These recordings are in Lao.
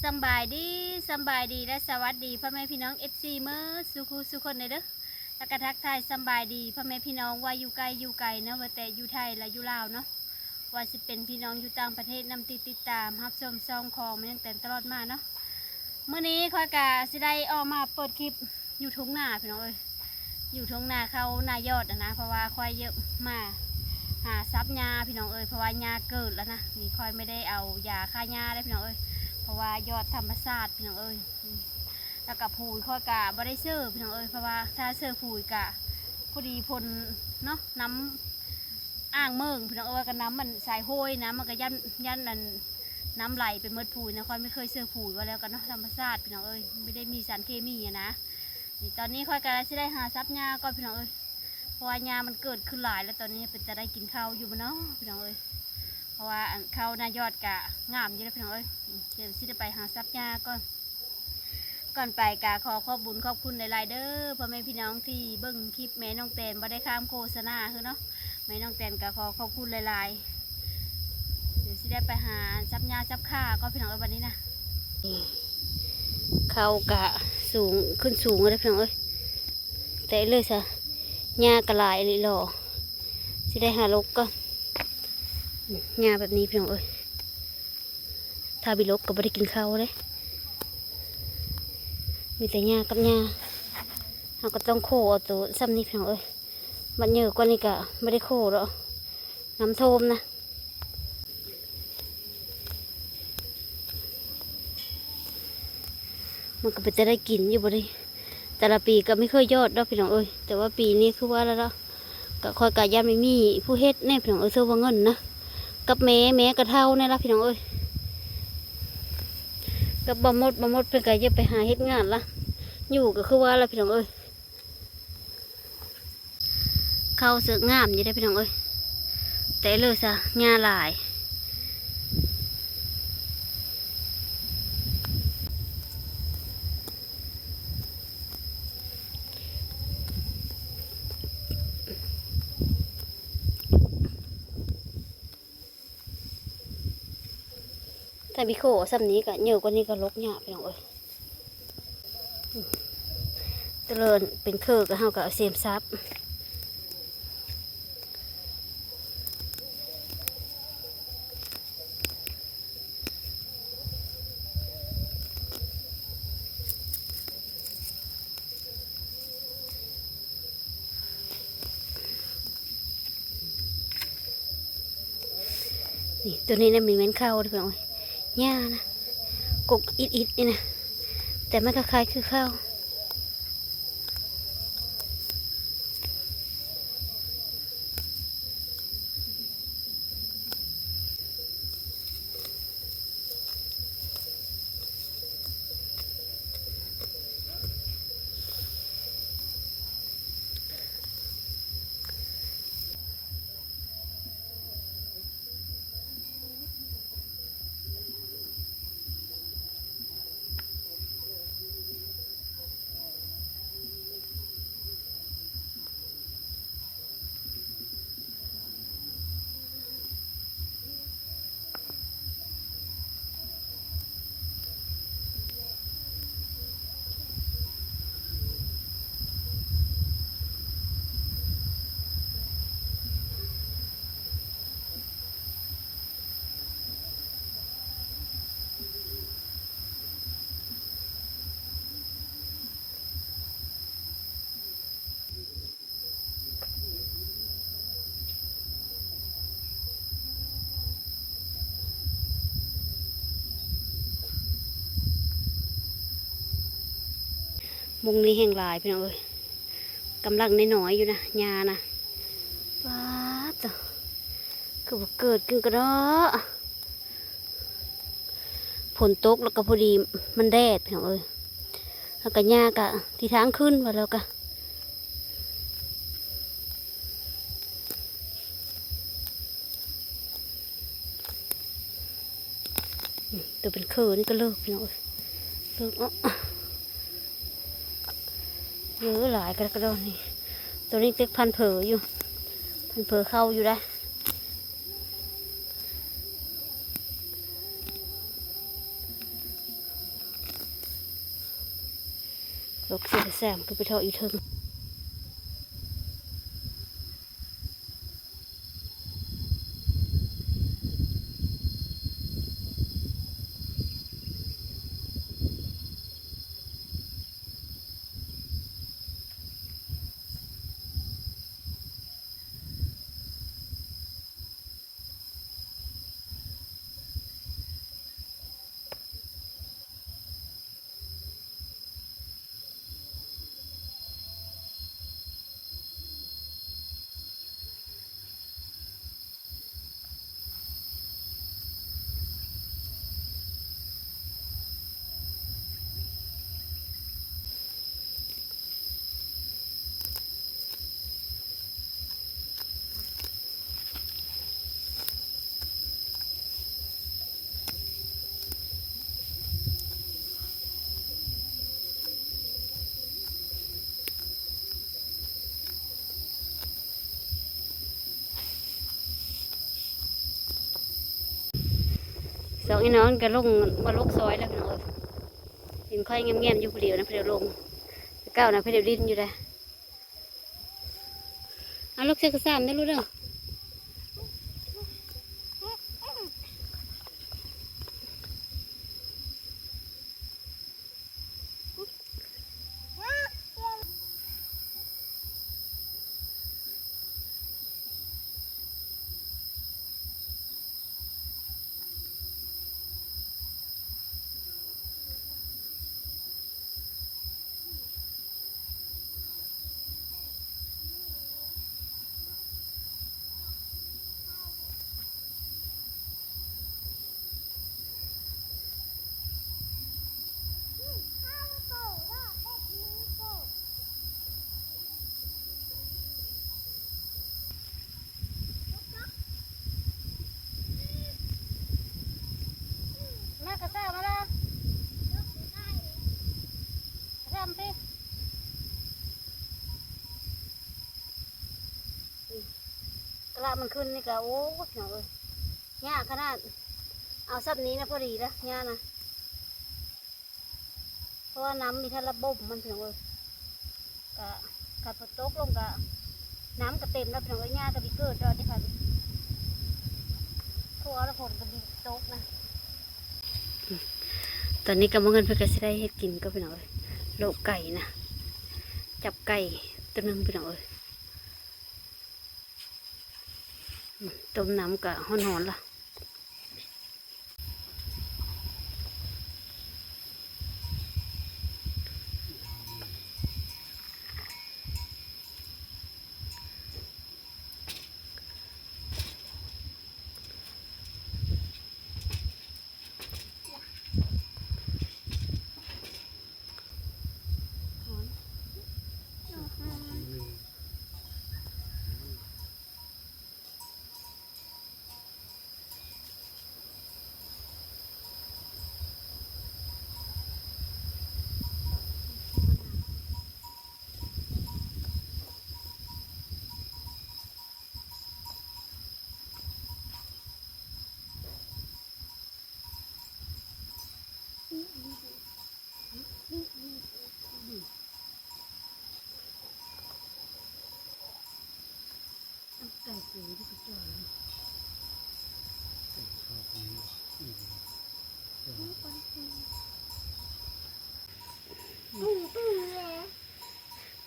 ສຳບາຍດີ, ສຳບາຍດີ ແລະ ສະຫວັດດີພໍ່ແມ່ພີ່ນ້ອງ ເອັຟຊີ ເໝິດສູ່ຄູ່ສູ່ຄົນເດີ ແລະ ກະທັກທາຍສຳບາຍດີພໍ່ແມ່ພີ່ນ້ອງ ວ່າຢູ່ໃກ້ຢູ່ໄກເນາະ, ວ່າແຕ່ຢູ່ໄທ ແລະ ຢູ່ລາວເນາະ, ວ່າຊິເປັນພີ່ນ້ອງຢູ່ຕ່າງປະເທດນຳທີ່ຕິດຕາມຮັບຊົມຊ່ອງຂອງແມ່ນ້ອງແຕນຕະຫຼອດມາເນາະ. ມື້ນີ້ຂ້ອຍກະຊິໄດ້ອອກມາເປີດຄລິບຢູ່ທົ່ງນາພີ່ນ້ອງເອີຍ, ຢູ່ທົ່ງນາເຂົ້ານາຍອດຫັ້ນນະ, ເພາະວ່າຂ້ອຍເຢີມາຫາສັບຫຍ້າພີ່ນ້ອງເອີຍ, ເພາະວ່າຫຍ້າເກີດແລ້ວນະ. ນີ້ຂ້ອຍບໍ່ໄດ້ເອົາຢາຂ້າຫຍ້າເດ້ພີ່ນ້ອງເອີຍ, ເພາະວ່າຢອດທຳມະຊາດພີ່ນ້ອງເອີຍ. ແລ້ວກະປູຍຂ້ອຍກະບໍ່ໄດ້ເຊີພີ່ນ້ອງເອີຍ, ເພາະວ່າຖ້າເຊີປູຍກະພໍດີພົ່ນເນາະ, ນ້ຳ ອ່າງເມີງພີ່ນ້ອງເອີຍ, ກະນ້ຳມັນສາຍໂຮຍນະ, ມັນກະຢ້ານ ຢ້ານອັນ ນ້ຳໄຫຼໄປເໝິດປູຍນະ. ຂ້ອຍບໍ່ເຄີຍເຊີປູຍ ວ່າແລ້ວກະເນາະ, ທຳມະຊາດພີ່ນ້ອງເອີຍ, ບໍ່ໄດ້ມີສານເຄມີຫັ້ນນະ. ນີ້ຕອນນີ້ຂ້ອຍກະຊິໄດ້ຫາສັບຫຍ້າກ່ອນພີ່ນ້ອງເອີຍ, ເພາະວ່າຫຍ້າມັນເກີດຂຶ້ນຫຼາຍແລ້ວ. ຕອນນີ້ເປັນຕາໄດ້ກິນເຂົ້າຢູ່ບໍ່ເນາະພີ່ນ້ອງເອີຍ, ເພາະວ່າອັນເຂົ້ານາຍອດກະງາມຢູ່ເດ້ພີ່ນ້ອງເອີຍ. ດຽວຊິໄດ້ໄປຫາສັບຫຍ້າກ່ອນ. ກ່ອນໄປກະຂໍຂອບບຸນຂອບຄຸນຫຼາຍໆເດີ ພໍ່ແມ່ພີ່ນ້ອງທີ່ເບິ່ງຄລິບແມ່ນ້ອງແຕນ ບໍ່ໄດ້ຂ້າມໂຄສະນາເຮີເນາະ. ແມ່ນ້ອງແຕນກະຂໍຂອບຄຸນຫຼາຍໆ. ດຽວຊິໄດ້ໄປຫາສັບຫຍ້າສັບຂ່າກ່ອນພີ່ນ້ອງເອີຍ ບັດນີ້ນະ. ເຂົ້າກະສູງ ຂຶ້ນສູງເດີພີ່ນ້ອງເອີຍ, ແຕະເລີຍຊະ. ຫຍ້າກະຫຼາຍອີ່ຫຼີຫຼໍ່, ຊິໄດ້ຫາຫຼົກກ່ອນ. ຫຍ້າແບບນີ້ພີ່ນ້ອງເອີຍ. ຖ້າບໍ່ຫຼົກກໍບໍ່ໄດ້ກິນເຂົ້າເດ້, ມີແຕ່ຫຍ້າກັບຫຍ້າ. ເຮົາກໍຕ້ອງໂຄເອົາໂຕສ່ຳນີ້ພີ່ນ້ອງເອີຍ, ບັດເຍີກວ່ານີ້ກໍບໍ່ໄດ້ໂຄດອກ, ນ້ຳຖ້ວມນະ. ມັນກໍເປັນຕາໄດ້ກິນຢູ່ບໍ່ນີ້, ແຕ່ລະປີກໍບໍ່ເຄີຍຢອດດອກພີ່ນ້ອງເອີຍ, ແຕ່ວ່າປີນີ້ຄືວ່າແລ້ວເນາະ. ກະຂ້ອຍກະຢ້ານບໍ່ມີຜູ້ເຮັດແດ່ພີ່ນ້ອງເອີຍ, ເຊິ່ງວ່າເງິນນະ ກັບແມ່ ແມ່ກະເຖົ້າແນ່ລະພີ່ນ້ອງເອີຍ. ກັບບໍ່ໝົດ ບໍ່ໝົດເພິ່ນກະຢາກໄປຫາເຮັດງານລະ, ຢູ່ກະຄືວ່າລະພີ່ນ້ອງເອີຍ. ເຂົ້າເສິກງາມຢູ່ເດ້ພີ່ນ້ອງເອີຍ, ແຕ່ເລີຊະ ຫຍ້າຫຼາຍ. ຖ້າມີໂຄເອົາສ່ຳນີ້ກະເຍີວກວ່ານີ້ກະຫຼົກຍາກພີ່ນ້ອງເອີຍ. ຕະເລີນເປັນເຄີກະເຮົາກະເອົາເສມສັບ. ນີ້ ໂຕນີ້ນະ ມັນແມ່ນເຂົ້າເດີ້ພີ່ນ້ອງເອີຍ, ຫຍ້ານະ ກົກອິດໆນີ້ນະ, ແຕ່ມັນຄ້າຍໆຄືເຂົ້າ. ມຸງນີ້ແຮງຫຼາຍພີ່ນ້ອງເອີຍ, ກຳລັງນ້ອຍໆຢູ່ນະ ຫຍ້ານະ. ປາດໂທ້ ຄືບໍ່ເກີດຂຶ້ນກະດອ. ຝົນຕົກແລ້ວກະພໍດີມັນແດດພີ່ນ້ອງເອີຍ, ແລ້ວກະຫຍ້າກະທີ່ທາງຂຶ້ນວ່າແລ້ວກະ. ໂຕເປັນເຂີນີ້ກະເລີກພີ່ນ້ອງເອີຍ, ເລີກເນາະ. ເອີ ຫຼາຍກະດອກນີ້. ໂຕນີ້ເຕັກພັນເຜີຢູ່, ພັນເຜີເຂົ້າຢູ່ໄດ໋. ດອກເສືອກະສາມ ຄືໄປເທາະຢູ່ເທິງ. ສອງອີ່ນ້ອງກະລົງມາລົກຊອຍແລ້ວພີ່ນ້ອງເອີຍ. ເຫັນຂ້ອຍແງມໆຢູ່ຜູ້ດຽວນະ ຜູ້ດຽວລົງ. ແຕ່ເກົ່ານະ ຜູ້ດຽວຫຼິ້ນຢູ່ເດ້. ເອົາ ລົກໃສ່ກະສາມເດີລູກເດີ. ມາກະຊາມາລະ ກະຊາມຕິ. ກະລະມັນຂຶ້ນນີ້ກະ ໂອ້ຍ ພີ່ນ້ອງເອີຍ ຍາກຂະໜາດ. ເອົາຊ່ຳນີ້ນະ ພໍດີລະ ຍານະ. ເພາະວ່ານ້ຳມີແຕ່ລະບົບມັນ ພີ່ນ້ອງເອີຍ. ກະ ຄັນຝົນຕົກລົງກະ ນ້ຳກະເຕັມແລ້ວ ພີ່ນ້ອງເອີຍ. ຫຍ້າກະຊິເກີດດອກເດ້ ຄັນທົ່ວແລ້ວ ຝົນກະຊິຕົກນະ. ຕອນນີ້ກະບໍ່ເງິນເພິ່ນກະຊິໄດ້ເຮັດກິນກໍ ພີ່ນ້ອງເອີຍ. ໂລະໄກ່ນະ ຈັບໄກ່ໂຕໜຶ່ງ ພີ່ນ້ອງເອີຍ. ຕົ້ມນ້ຳກະຮ້ອນໆລະ.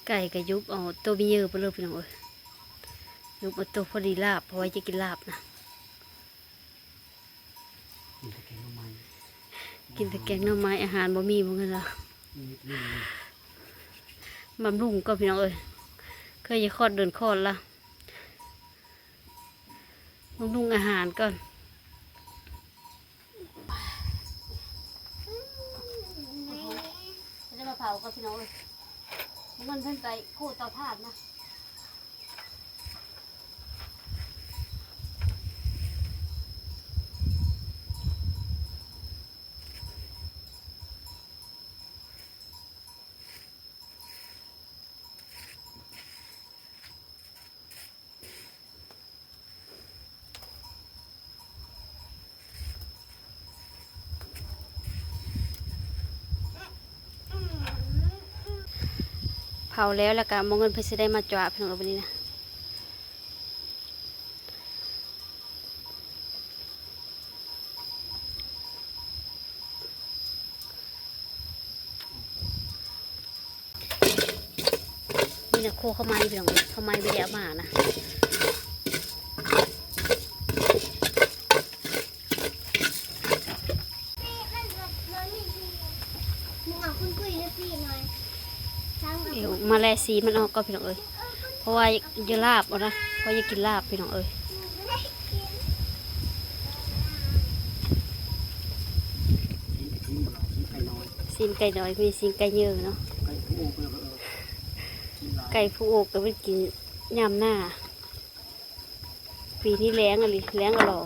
ໄກ່ກະຍຸບເອົາໂຕມີເຢີໄປເລີຍ ພີ່ນ້ອງເອີຍ. ຍຸບເອົາໂຕພໍດີລາບ ເພາະວ່າຈະກິນລາບນະ. ກິນແຕ່ແກງໜໍ່ໄມ້ ກິນແຕ່ແກງໜໍ່ໄມ້ ອາຫານບໍ່ມີ ບໍ່ເງິນລະ. ບຳລຸງກ່ອນ ພີ່ນ້ອງເອີຍ ເຄີຍຈະຄອດເດືອນຄອດລະ. ບຳລຸງອາຫານກ່ອນ. ເຮົາຈະມາເຜົາກ່ອນ ພີ່ນ້ອງເອີຍ. ເງິນເພິ່ນໄປໂຄເຕົາຖ່ານນະ. ອືມ ເຂົ້າແລ້ວ ແລ້ວກະໝໍເງິນເພິ່ນຊິໄດ້ມາຈວະ ພີ່ນ້ອງເອີຍ ບັດນີ້ນະ. ນີ້ນະ ໂຄເຂົ້າໃໝ່ ພີ່ນ້ອງເອີຍ ເຂົ້າໃໝ່ບໍ່ໄດ້ເອົາມານະ. ເອີ ມາແລະ ສີມັນອອກກ່ອນ ພີ່ນ້ອງເອີຍ ເພາະວ່າຢາກລາບເອົານະ ເພາະຢາກກິນລາບ ພີ່ນ້ອງເອີຍ. ຊີ້ນໄກ່ນ້ອຍ ມີຊີ້ນໄກ່ເຍີເນາະ ໄກ່ຜູ້ໂອກກໍໄປກິນຍາມໜ້າ. ປີນີ້ແລ້ງອີ່ຫຼີ ແລ້ງອີ່ຫຼໍ.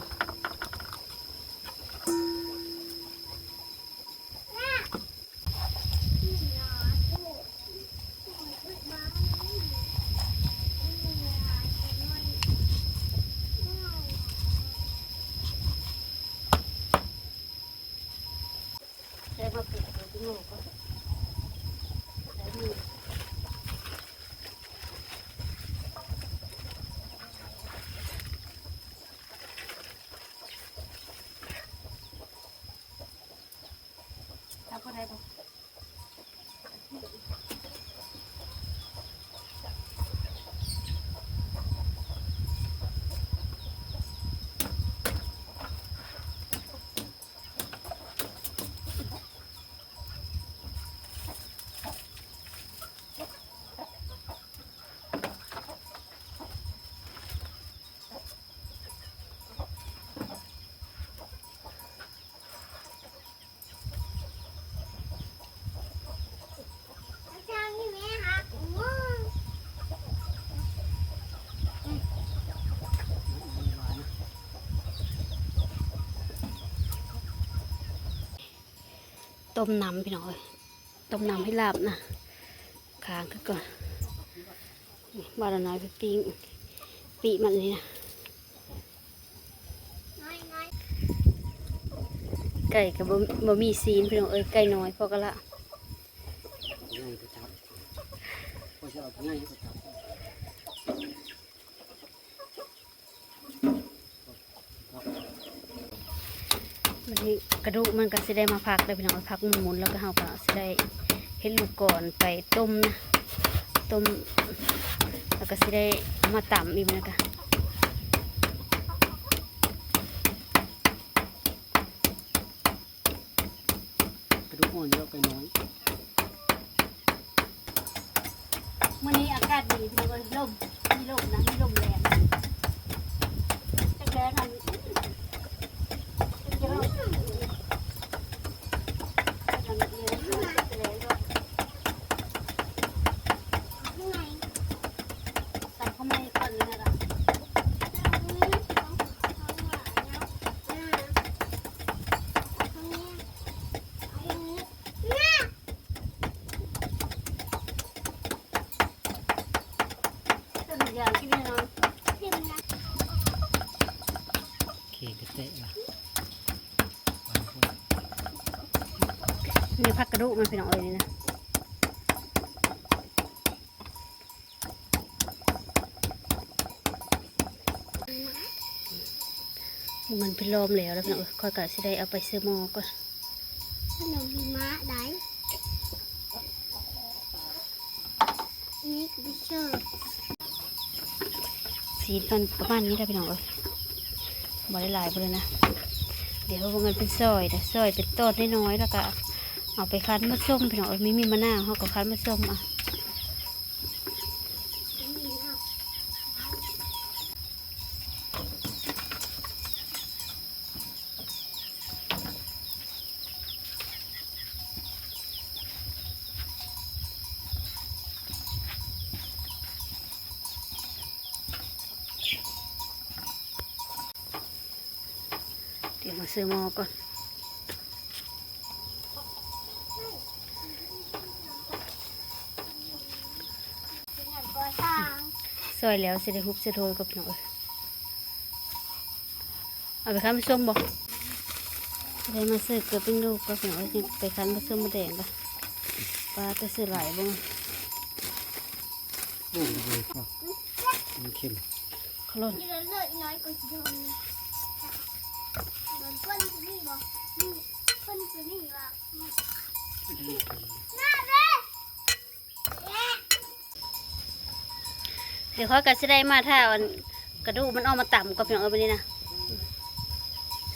ຕົ້ມນ້ຳ ພີ່ນ້ອງເອີຍ ຕົ້ມນ້ຳໃຫ້ລາບນະ ຄ້າງຄືເກົ່າ. ນີ້ ບ່າວນ້ອຍໄປປີ້ງ ປີ້ງມັນນີ້ນະ ໄກ່ກໍບໍ່ ບໍ່ມີຊີ້ນ ພີ່ນ້ອງເອີຍ ໄກ່ນ້ອຍພໍກະລະ. ບັດນີ້ກະດູກມັນກະຊິໄດ້ມາພັກເດີພີ່ນ້ອງ ພັກໝູນໆ ແລ້ວກະເຮົາກະຊິໄດ້ເຮັດລູກກອນໄປຕົ້ມນະ ຕົ້ມ ແລ້ວກະຊິໄດ້ເອົາມາຕຳອີກ ແລ້ວກະ ກະດູກອ່ອນເດີໄກ່ນ້ອຍ. ມື້ນີ້ອາກາດດີພີ່ນ້ອງເອີຍ ລົມ ມີລົມນະ ມີລົມແລງ ຈັກແລງຫັ້ນ ຈັກແລງ ຈັກແລງ ຕຳເຂົ້າໃໝ່ກ່ອນນີ້ນະ. ນີ້ຜັກກະດູກມັນ ພີ່ນ້ອງເອີຍ ນີ້ນະ. ມັນເປັນລອມແລ້ວລະພີ່ນ້ອງເອີຍ ຂ້ອຍກະຊິໄດ້ເອົາໄປເຊີໝໍ່ກ່ອນ. ຂະໜົມຫິມະໄດ໋ ນີ້ກະໄປເຊີ. ຊີ້ນມັນປະມານນີ້ລະພີ່ນ້ອງເອີຍ ບໍ່ໄດ້ຫຼາຍບໍ່ໄດ້ນະ. ດຽວເຮົາເບິ່ງກັນເປັນຊອຍນະ ຊອຍເປັນຕອນນ້ອຍໆ ແລ້ວກະເອົາໄປຄັ້ນມາສົ້ມພີ່ນ້ອງເອີຍ ມີໝາກນາວເຮົາກະຄັ້ນມາສົ້ມເອົາ. ດຽວມາເຊີໝໍ່ກ່ອນ. ຊອຍແລ້ວຊິໄດ້ຮຸບໃສ່ຖ້ວຍກ່ອນພີ່ນ້ອງເອີຍ. ເອົາໄປຄັ້ນມາສົ້ມບໍ່? ໄດ້ມາຊື້ເກືອເປັນລູກກໍພີ່ນ້ອງເອີຍ ໄປຄັ້ນມາສົ້ມໝົດແດງກໍ ປາ ແຕ່ຊື້ຫຼາຍບໍ່? ໂອ້ຍ ມັນເຄັມ ຂະລ່ອນ ຢູ່ເລີຍໆ ອີນ້ອຍກໍຊິໂດນ ໂດນຄົນຊິມີບໍ່ ຄົນຊິມີບໍ່ ມາເດ້. ດຽວຂ້ອຍກໍຊິໄດ້ມາຖ້າອັນກະດູກມັນອອກມາຕຳກ່ອນ ພີ່ນ້ອງເອີຍ ບັດນີ້ນະ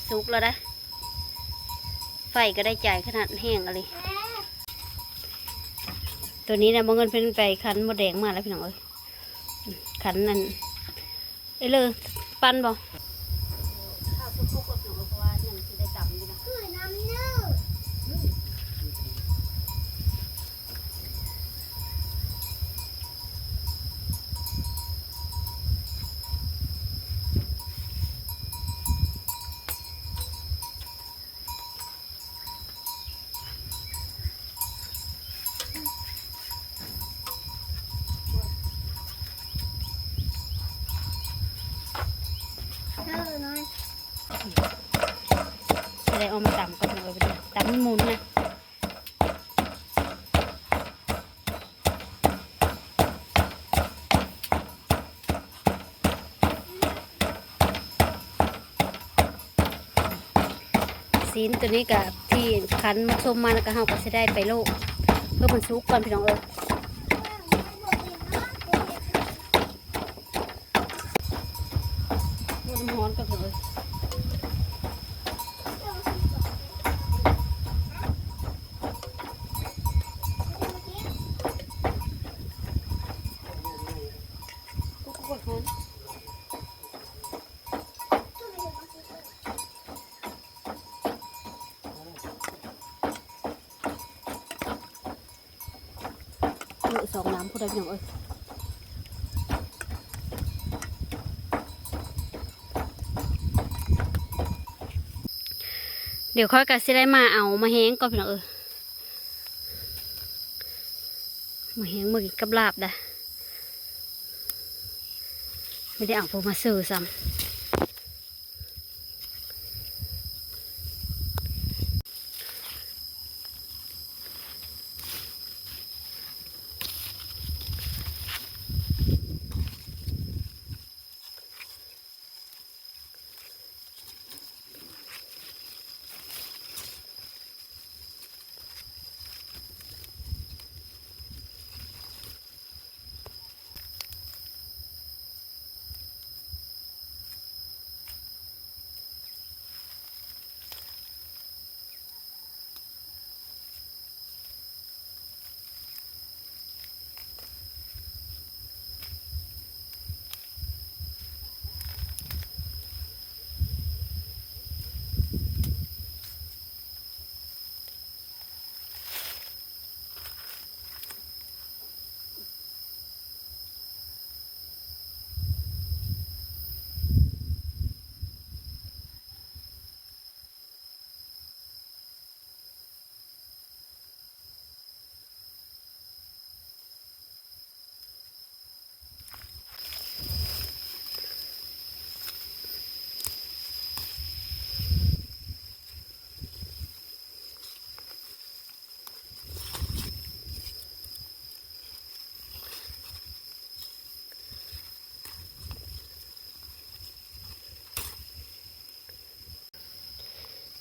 ສຸກແລ້ວນະ ໄຟກໍໄດ້ໃຈຂະໜາດ ແຮງອີ່ຫຼີ. ໂຕນີ້ນະ ບໍ່ເງິນເພິ່ນໄປຂັນມົດແດງມາແລ້ວ ພີ່ນ້ອງເອີຍ ຂັນນັ້ນ ເອີ ເລີ ປັ້ນບໍ່? ຂ້າວສຸກໆ ເພາະວ່າຍັງຊິໄດ້ຕຳຢູ່ນະ ຄືນ້ຳເນີ. ເອີ ນ້ອຍ ຊິໄດ້ເອົາມາຕຳກ່ອນ ເອີ ຕຳໝູນນະ. ຊີ້ນໂຕນີ້ກະທີ່ຂັນມາຊົມມາ ແລ້ວກະເຮົາກະຊິໄດ້ໄປໂລະ ເພື່ອມັນສຸກກ່ອນ ພີ່ນ້ອງເອີຍ. ໂອ້ຍ ນ້ຳຮ້ອນກໍເຖິງເອີຍ ໂອ້ຍ ຮ້ອນ. ເອີ ສອງນ້ຳພຸ້ນນະ ພີ່ນ້ອງເອີຍ. ດຽວຂ້ອຍກໍຊິໄດ້ມາເອົາໝາກແຮງກ່ອນ ພີ່ນ້ອງເອີຍ ໝາກແຮງມື້ກິນກັບລາບດະ ບໍ່ໄດ້ເອົາພວກມາເຊີຊ້ຳ.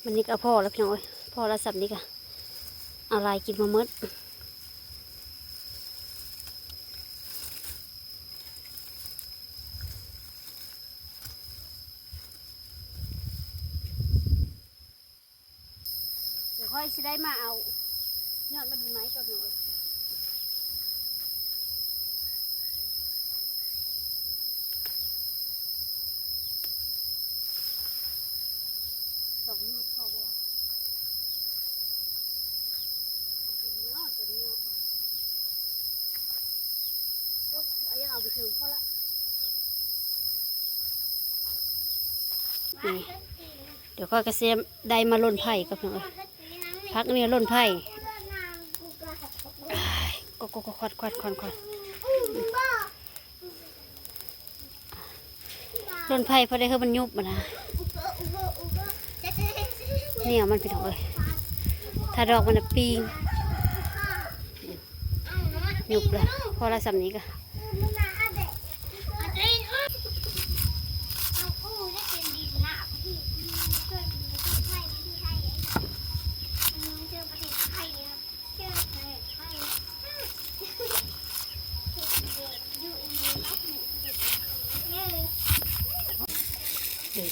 ມັນນີ້ກໍພໍແລ້ວ ພີ່ນ້ອງເອີຍ ພໍແລ້ວ ສ່ຳນີ້ກໍເອົາຫຼາຍກິນບໍ່ໝົດ. ດຽວຂ້ອຍຊິໄດ້ມາເອົາຍອດມາດີໄມ້ກ່ອນເນາະ. ສອງຍອດພໍບໍ່? ເອົາຕົວນີ້ເນາະ ຕົວນີ້ເນາະ. ໂອ້ຍ ເອົາ ຍັງເອົາບໍ່ເຖິງພໍລະ. ນີ້ ດຽວຂ້ອຍກໍຊິໄດ້ມາຫຼົ່ນໄຜ່ກັບນ້ອງເອີຍ ຜັກນີ້ຫຼົ່ນໄຜ່ ກໍ ກໍ ກໍ ຄວັດ ຄວັດ ຄວັດ ຄວັດ. ຫຼົ່ນໄຜ່ພໍໄດ້ເຮີ້ມັນຍຸບຫັ້ນນະ. ແນວມັນ ພີ່ນ້ອງເອີຍ ຖ້າດອກມັນນະປີ້ງ ຍຸບເລີຍ. ພໍລະ ສ່ຳນີ້ກໍ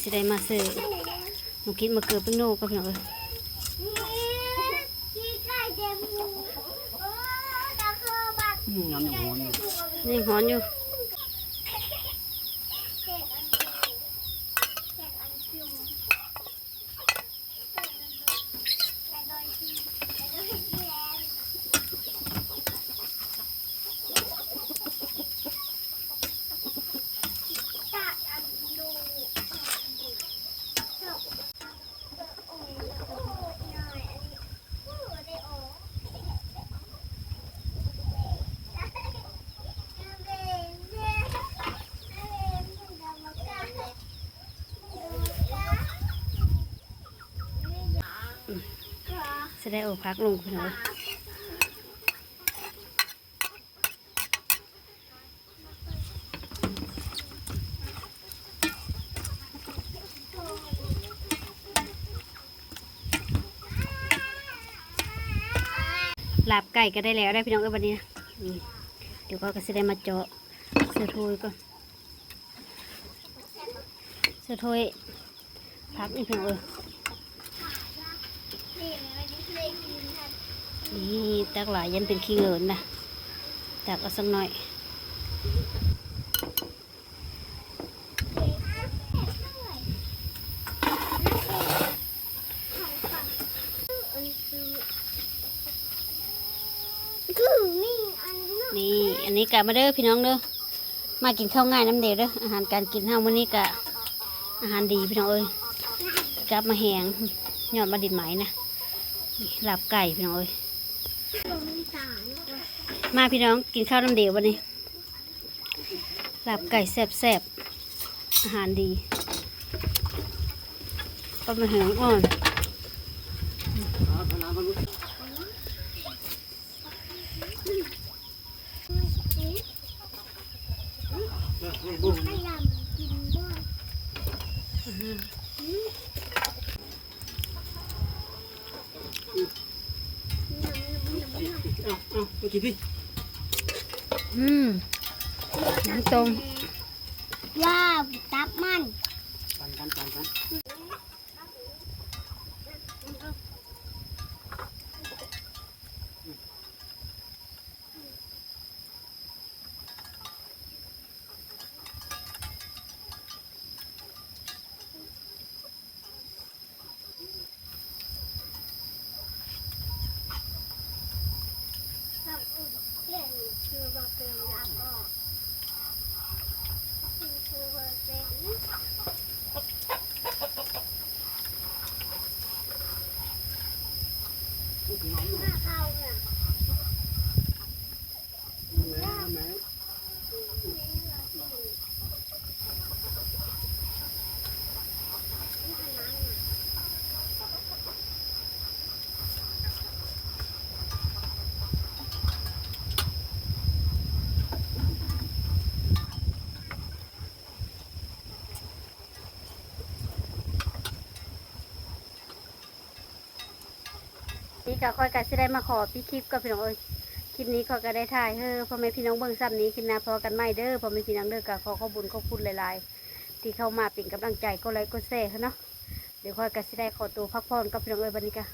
ຊິໄດ້ມາຊື້ໝາກກິດໝາກເກືອເປັນໂນກ່ອນ ພີ່ນ້ອງເອີຍ. ອືມ ຍັງຮ້ອນຢູ່ ຍັງຮ້ອນຢູ່. ຊິໄດ້ເອົາຜັກລົງ ພີ່ນ້ອງເອີຍ. ລາບໄກ່ກໍໄດ້ແລ້ວເດີ ພີ່ນ້ອງເອີຍ. ບັດນີ້ນະ ອືມ ດຽວຂ້ອຍກໍຊິໄດ້ມາເຈາະໃສ່ຖ້ວຍກ່ອນ. ໃສ່ຖ້ວຍ ຜັກນີ້ ພີ່ນ້ອງເອີຍ. ນີ້ ຕັກຫຼາຍຢ້ານເປັນຂີ້ເຫງິນນະ ຕັກເອົາສັກໜ້ອຍ. ນີ້ ອັນນີ້ກະມາເດີ ພີ່ນ້ອງເດີ. ມາກິນເຂົ້າງາຍນຳເດວເດີ. ອາຫານການກິນເຮົາມື້ນີ້ກະອາຫານດີ ພີ່ນ້ອງເອີຍ. ກັບມາແຮງ ຍ້ອນມາດິນໄໝນະ. ລາບໄກ່ ພີ່ນ້ອງເອີຍ. ມາ ພີ່ນ້ອງ ກິນເຂົ້ານຳເດວບັດນີ້. ລາບໄກ່ແຊບໆ ອາຫານດີ. ກໍມາແຮງອ່ອນ. ອືມ ນ້ຳຕົ້ມ. ວ້າວ ຕັບມັນ. ປັນກັນ ປັນກັນ. ນີ້ກະຂ້ອຍກະຊິໄດ້ມາຂໍປິດຄລິບກ່ອນ ພີ່ນ້ອງເອີຍ. ຄລິບນີ້ຂ້ອຍກະໄດ້ຖ່າຍໃຫ້ພໍ່ແມ່ພີ່ນ້ອງເບິ່ງສ່ຳນີ້. ຄລິບໜ້າພໍ້ກັນໃໝ່ເດີ ພໍ່ແມ່ພີ່ນ້ອງເດີ. ກະຂໍຂອບບຸນຂອບຄຸນຫຼາຍໆ ທີ່ເຂົ້າມາເປັນກຳລັງໃຈ ກົດໄລກົດແຊໃຫ້ເນາະ. ດຽວຂ້ອຍກະຊິໄດ້ຂໍຕົວພັກຜ່ອນກ່ອນ ພີ່ນ້ອງເອີຍ. ບັດນີ້ກະ